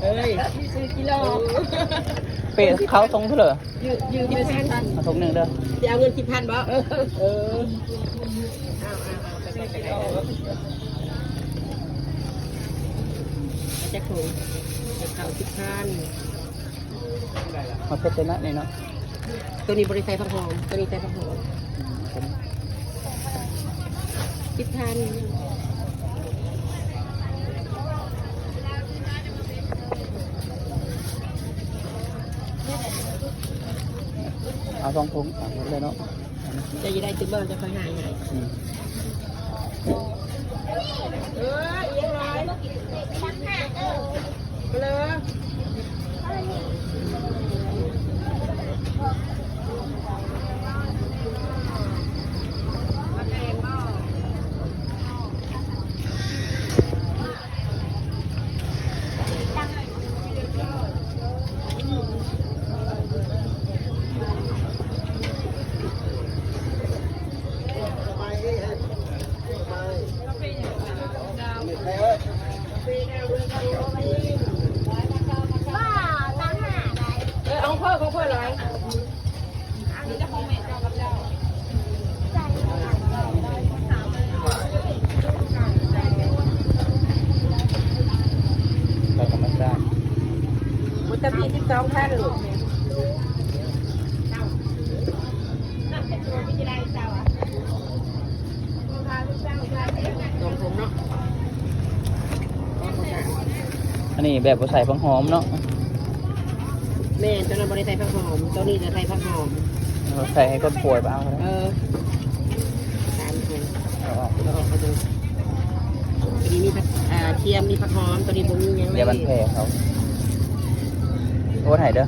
ເອີຍ ຊື້ກິໂລ ເປເຂົ້າຊົງເທື່ອ ຢືມ ຢືມເງິນສິບພັນ ເອົາຖົງໜຶ່ງເດີ ຊິເອົາເງິນສິບພັນບໍ່? ເອີ ເອີ ເອົາ ເອົາ ເອົາ ໄປ ໄປ ໄປ ຈັກຖົງ ເຂົ້າສິບພັນ ເອົາເຜັດເລີຍນະນີ້ເນາະ ໂຕນີ້ບໍ່ໄດ້ໃສ່ຜັກຫອມ ໂຕນີ້ໃສ່ຜັກຫອມ ສິບພັນ ເອົາສອງຖົງ ເອົາເລີຍເນາະ ເຈົ້າຢາກໄດ້ຕິບໍ່ ຈະຄ່ອຍຫາໃຫ້ ອືມ ເອີ ອີຫຍັງຫຼາຍ ເລີຍ ເອີ ເອົາຂອງຂ້ອຍ ຂອງຂ້ອຍຫຼາຍ. ເຂົ້າທຳມະຊາດ ໝົດແຕ່ພີ້ສິບສອງພັນລູກ ສອງຖົງເນາະ. ອັນນີ້ແບບບໍ່ໃສ່ຜັກຫອມເນາະ. ແມ່ນ ໂຕນັ້ນບໍ່ໄດ້ໃສ່ຜັກຫອມ ໂຕນີ້ຈະໃສ່ຜັກຫອມ. ເອົາໃສ່ໃຫ້ຄົນປ່ວຍໄປເອົາກໍໄດ້. ເອີ ສາມຖົງ ເອົາອອກ ເອົາອອກ ເອົາຕົວນີ້ ຕົວນີ້ມີຜັກ ອ່າ ທຽມ ມີຜັກຫອມ ຕົວນີ້ບໍ່ມີຫຍັງເລີຍ. ດຽວມັນແຜ່ເຂົາ ໂອນໃຫ້ເດີ.